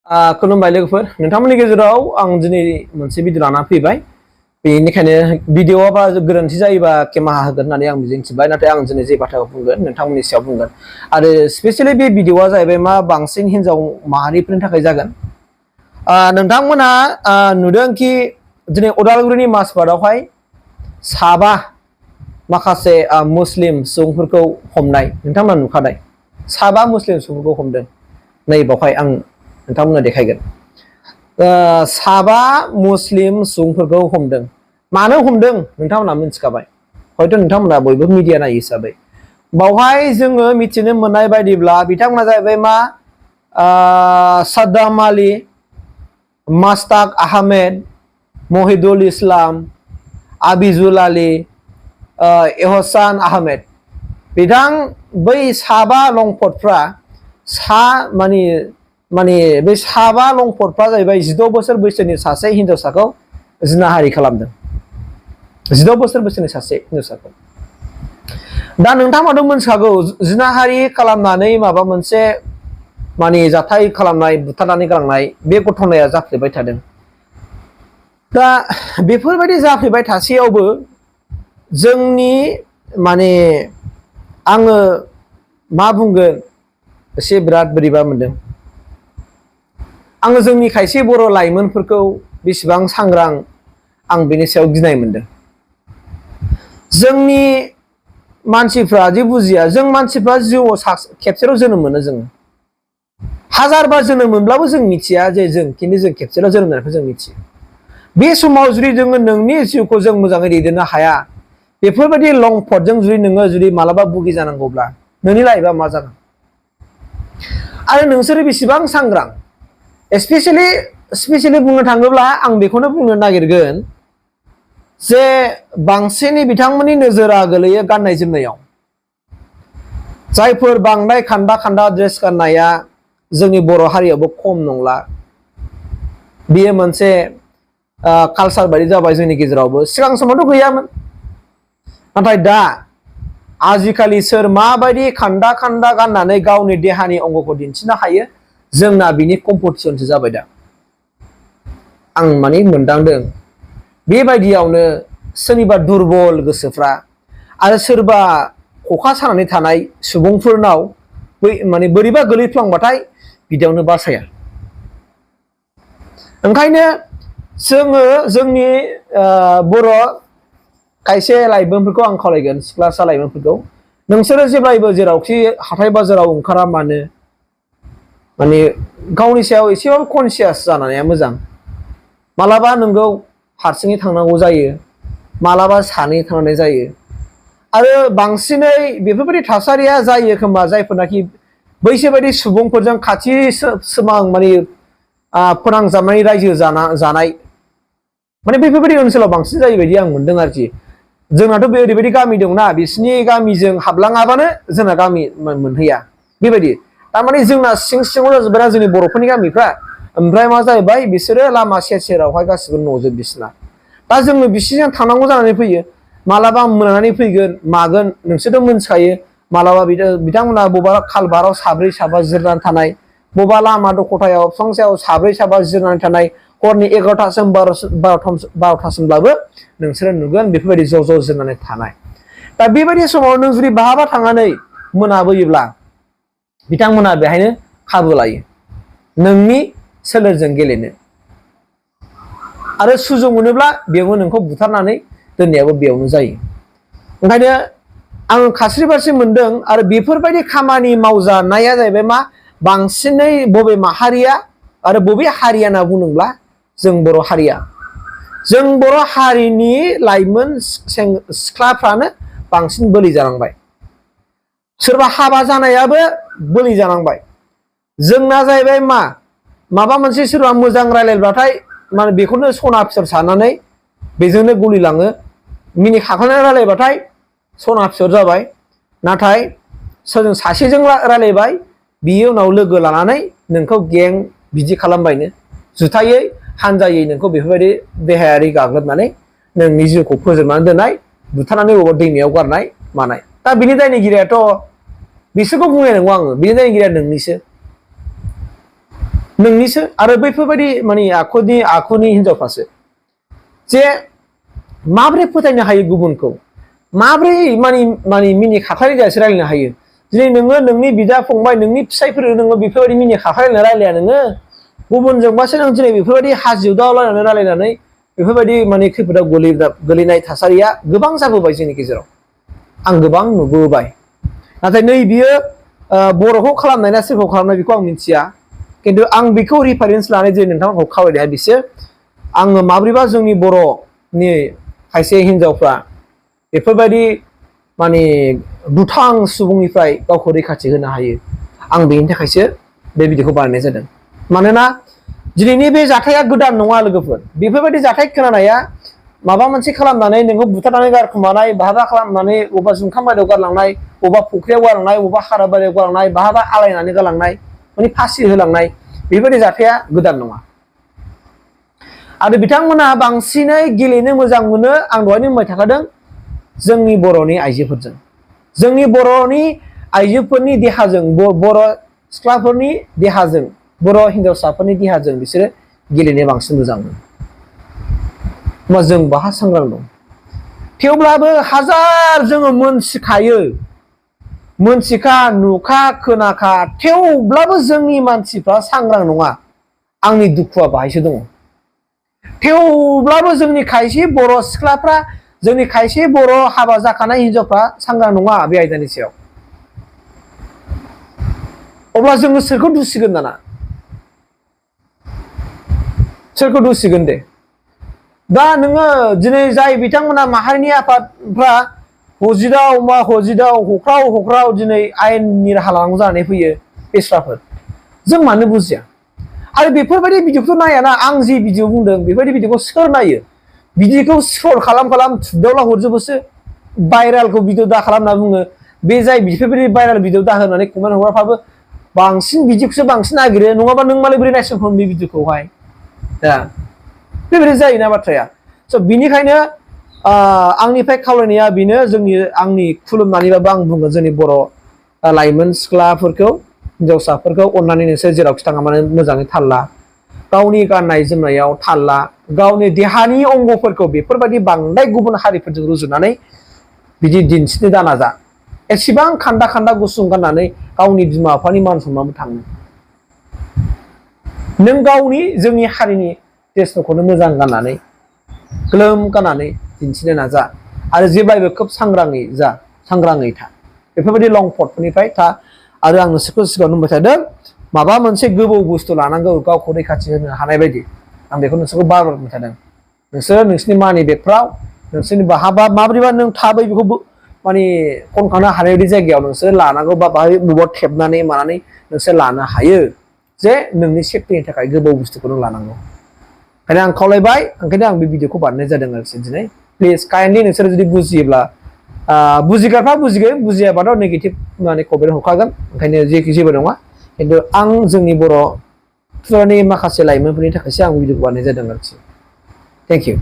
खुलुमबाय लोगोफोर नोंथांमोननि गेजेराव आं दिनै मोनसे भिडिअ लाना फैबाय बेनिखायनो भिडिअआ बा गोरोन्थि जायोबा केमाहा होगोन होननानै आं मिजिंथिबाय नाथाय आं दिनै जे बाथ्राखौ बुंगोन नोंथांमोननि सायाव बुंगोन आरो स्पेशली बे भिडिअआ जाहैबाय मा बांसिन हिन्जाव माहारिफोरनि थाखाय जागोन नोंथांमोना नुदों कि दिनै उदालगुरिनि माजबाटआवहाय साबा माखासे मुस्लिम सुबुंफोरखौ हमनाय नोंथांमोना नुखानाय साबा मुस्लिम सुबुंफोरखौ हमदों नै बावहाय आं नोंथांमोना देखायगोन साबा मुस्लिम सुबुंफोरखौ हमदों मानो हमदों नोंथांमोना मिथिखाबाय हयथ' नोंथांमोना बयबो मिडिया नायो हिसाबै बावहाय जोङो मिथिनो मोननाय बायदिब्ला बिथांमोना जाहैबाय मा साद्दाम आली मास्ताक आहमेद महिदुल इस्लाम आबिजुल आली एहसान आहमेद बिथां बै साबा लंपटफ्रा माने बे साबा लंपटफ्रा जाहैबाय 16 बोसोर बैसोनि सासे हिनजावसाखौ जिनाहारि खालामदों 16 बोसोर बैसोनि सासे हिनजावसाखौ दा नोंथांमोनाथ' मिथिखागौ जिनाहारि खालामनानै माबा मोनसे माने जाथाय खालामनाय बुथारनानै गालांनाय बे घटनाया जाफ्लेबाय थादों दा बेफोरबायदि जाफ्लेबाय थासेयावबो जोंनि माने आङो मा बुंगोन एसे बिराद बोरैबा मोनदों आङो जोंनि खायसे बर' लाइमोनफोरखौ बेसेबां सांग्रां आं बेनि सायाव गिनाय मोनदों जोंनि मानसिफ्रा जे बुजिया जों मानसिफ्रा जिउआव खेबसेल' जोनोम मोनो जोङो हाजारबार जोनोम मोनब्लाबो जों मिथिया जे जों खिन्थु जों खेबसेल' जोनोम मोननायखौ जों मिथियो बे समाव जुदि जोङो नोंनि जिउखौ जों मोजाङै दैदेननो हाया बेफोरबायदि लंपटजों जुदि मालाबा बुगि जानांगौब्ला नोंनि लाइफआ मा जागोन आरो नोंसोरो बेसेबां सांग्रां स्पेशली बुंनो थाङोब्ला आं बेखौनो बुंनो नागिरगोन जे बांसिनै बिथांमोननि नोजोरा गोलैयो गाननाय जोमनायाव जायफोर बांद्राय खान्दा ड्रेस गाननाया जोंनि बर' हारियावबो खम नंला बेयो मोनसे कालचार बायदि जाबाय जोंनि गेजेरावबो सिगां समावथ' गैयामोन नाथाय दा आजिखालि सोर माबायदि खान्दा गाननानै गावनि देहानि अंगखौ दिन्थिनो हायो जोंना बिनि कम्पिटिशनसो जाबाय दा आं माने मोनदांदों बेबायदियावनो सोरनिबा दुरबल गोसोफ्रा आरो सोरबा खखा सानानै थानाय सुबुंफोरनाव माने बोरैबा गोलैफ्लांबाथाय बिदियावनो बासाया ओंखायनो जोङो जोंनि बर' खायसे लाइमोनफोरखौ आं खावलायगोन सिख्लासा लाइमोनफोरखौ नोंसोरो जेब्लायबो जेरावखि हाथाय बाजाराव ओंखारा मानो माने गावनि सायाव एसेबाबो कनसियास जानाया मोजां मालाबा नोंगौ हारसिङै थांनांगौ जायो मालाबा सानै थांनाय जायो आरो बांसिनै बेफोरबायदि थासारिया जायो खोमा जायफोरनाखि बैसोरबायदि सुबुंफोरजों खाथि सोमां माने फोनांजाबनानै रायजो जानाय माने बेफोरबायदि ओनसोलाव बांसिन जायो बायदि आं मोनदों आरोखि जोंनाथ' बे ओरैबायदि गामि दंना बिसिनि गामिजों हाबलाङाबानो जोंना गामि मोनहैया बेबायदि थारमाने जोंना सिङाव जाजोब्बायना जोंनि बर'फोरनि गामिफ्रा ओमफ्राय मा जाहैबाय बिसोरो लामा सेरावहाय गासिबो न'जोब बिसिना दा जोङो बिसिजों थांनांगौ जानानै फैयो मालाबा मोनानानै फैगोन मागोन नोंसोरथ' मिथिखायो मालाबा बिथांमोना बबेबा खालबाराव साब्रै साबा जिरनानै थानाय बबेबा लामा दख'थायाव बिफां सायाव साब्रै साबा जिरनानै थानाय हरनि 11टासिम 12टासिमब्लाबो नोंसोरो नुगोन बेफोरबायदि ज' जिरनानै थानाय दा बेबायदि समाव नों जुदि बहाबा थांनानै मोनाबोयोब्ला बिथांमोना बेहायनो खाबु लायो नोंनि सोलेरजों गेलेनो आरो सुजुग मोनोब्ला बेयावनो नोंखौ बुथारनानै दोननायाबो बेयावनो जायो ओंखायनो आं खास्रि बास्रि मोनदों आरो बेफोरबायदि खामानि मावजानाया जाहैबाय मा बांसिनै बबे माहारिया आरो बबे हारिया होनना बुंदोंब्ला जों बर' हारिनि लाइमोन सिख्लाफ्रानो बांसिन बोलि जानांबाय सोरबा हाबा जानायाबो बोलि जानांबाय जोंना जाहैबाय माबा मोनसे सोरबा मोजां रायलायब्लाथाय माने बेखौनो सना फिसर साननानै बेजोंनो गलि लाङो मिनि खाखानानै रायलायबाथाय सना फिसर जाबाय नाथाय सोरजों सासेजों रायलायबाय बियो उनाव लोगो लानानै नोंखौ गें बिदि खालामबायनो जुथायै हानजायै नोंखौ बेफोरबायदि देहायारि गाग्लोबनानै नोंनि जिउखौ फोजोबनानै दोननाय बुथारनानै बबेबा दैमायाव गारनाय मानाय दा बिनि दायनिगिरियाथ' बिसोरखौ बुंनाय नंगौ आङो बिनि दायनिगिरिया नोंनिसो नोंनिसो आरो बैफोरबायदि माने आखुनि हिनजावफ्रासो जे माब्रै फोथायनो हायो गुबुनखौ माब्रै माने मिनि खाख्लायलायनासो रायलायनो हायो दिनै नोङो नोंनि बिदा फंबाय नोंनि फिसायफोर नोङो बेफोरबायदि मिनि खाख्लायलायना रायलाया नोङो गुबुनजोंबासो नों दिनै बेफोरबायदि हाजिव दावलायनानै रायलायनानै बेफोरबायदि माने खैफोदाव गोलैनाय थासारिया गोबां जाबोबाय जोंनि गेजेराव आं गोबां नुबोबाय नाथाय नै बियो बर'खौ खालामनाय ना सोरखौ खालामनाय बेखौ आं मिथिया किन्तु आं बेखौ रिफारेन्स लानानै जे नोंथांमोनखौ खावलायनाया बिसो आङो माब्रैबा जोंनि बर'नि खायसे हिनजावफ्रा बेफोरबायदि माने दुथां सुबुंनिफ्राय गावखौ रैखाथि होनो हायो आं बेनि थाखायसो बे भिडिअखौ बानायनाय जादों मानोना दिनैनि बे जाथाया गोदान नङा लोगोफोर बेफोरबायदि जाथाय खोनानाया माबा मोनसे खालामनानै नोंखौ बुथारनानै गारखोमानाय बहाबा खालामनानै बबेबा जुंखाम बारियाव गारलांनाय बबेबा फुख्रियाव गारलांनाय बबेबा हारा बारियाव गारलांनाय बहाबा आलायनानै गालांनाय माने फासि होलांनाय बेबायदि जाथाया गोदान नङा आरो बिथांमोना बांसिनै गेलेनो मोजां मोनो आं दहायनो बुंबाय थाखादों जोंनि बर'नि आइजोफोरजों जोंनि बर'नि आइजोफोरनि देहाजों बर' सिख्लाफोरनि देहाजों बर' हिनजावसाफोरनि देहाजों बिसोरो गेलेनो बांसिन मोजां मोनो होमबा जों बाहा सांग्रां दं थेवब्लाबो हाजार जोङो मोनथिखा नुखा खोनाखा थेवब्लाबो जोंनि मानसिफ्रा सांग्रां नङा आंनि दुखुआ बाहायसो दङ थेवब्लाबो जोंनि खायसे बर' सिख्लाफ्रा जोंनि खायसे बर' हाबा जाखानाय हिनजावफ्रा सांग्रां नङा बे आयदानि सायाव अब्ला जोङो सोरखौ दुसिगोन दाना सोरखौ दुसिगोन दे दा नोङो दिनै जाय बिथांमोना माहारिनि आफादफ्रा हख्राव दिनै आयेननि राहा लानांगौ जानानै फैयो बेस्राफोर जों मानो बुजिया आरो बेफोरबायदि भिडिअखौ नायाना आं जि भिडिअ बुंदों बेफोरबायदि भिडिअखौ सोर नायो भिडिअखौ स्क्रल खालाम थुदावला हरजोबोसो भाइरेलखौ भिडिअ दा खालाम होनना बुङो बे जाय बेफोरबायदि भाइरेल भिडिअ दा होनानै कमेन्ट हरग्राफ्राबो बांसिन बिदिखौसो बांसिन नागिरो नङाबा नों मालाय बोरै नायसनखो बे भिडिअखौहाय दा बेबायदि जायोना बाथ्राया स' बिनिखायनो आंनिफ्राय खावलायनाया बेनो आंनि खुलुमनानैबाबो आं बुंगोन जोंनि बर' लाइमोन सिख्लाफोरखौ हिनजावसाफोरखौ अननानै नोंसोर जेरावखि थाङा मानो मोजाङै थाल ला गावनि गाननाय जोमनायाव थाल ला गावनि देहानि अंगफोरखौ बेफोरबायदि बांद्राय गुबुन हारिफोरजों रुजुनानै बिदि दिन्थिनो दानाजा एसेबां खान्दा गुसुं गाननानै गावनि बिमा बिफानि मान सनमानबो थाङो नों गावनि जोंनि हारिनि ड्रेसफोरखौनो मोजां गाननानै ग्लोम गाननानै दिन्थिनो नाजा आरो जेब्लायबो खोब सांग्राङै था बेफोरबायदि लं फटफोरनिफ्राय था आरो आं नोंसोरखौ सिगाङाव बुंबाय थादों माबा मोनसे गोबौ बुस्थु लानांगौ गावखौ रैखाथि होनो हानाय बायदि आं बेखौ नोंसोरखौ बार बुंबाय थादों नोंसोर नोंसिनि मानि बेगफ्राव नोंसोरनि बाहाबा माब्रैबा नों थाबै बेखौ माने खनखांनो हानाय बायदि जायगायाव नोंसोर लानांगौ बा बाहाय बबेबा थेबनानै मानानै नोंसोर लानो हायो जे नोंनि सेफटिनि थाखाय गोबौ बुस्थुखौ नों लानांगौ ओंखायनो आं खावलायबाय ओंखायनो आं बे भिडिअखौ बानायनाय जादों आरोखि दिनै प्लिज काइन्डलि नोंसोर जुदि बुजियोब्ला बुजिग्राफ्रा बुजिगोन बुजियाबाथ' नेगेटिभ माने कमेन्ट हरखागोन ओंखायनो जेबो नङा खिन्थु आं जोंनि बर'फोरनि माखासे लाइमोनफोरनि थाखायसो आं भिडिअखौ बानायनाय जादों आरोखि थेंक इउ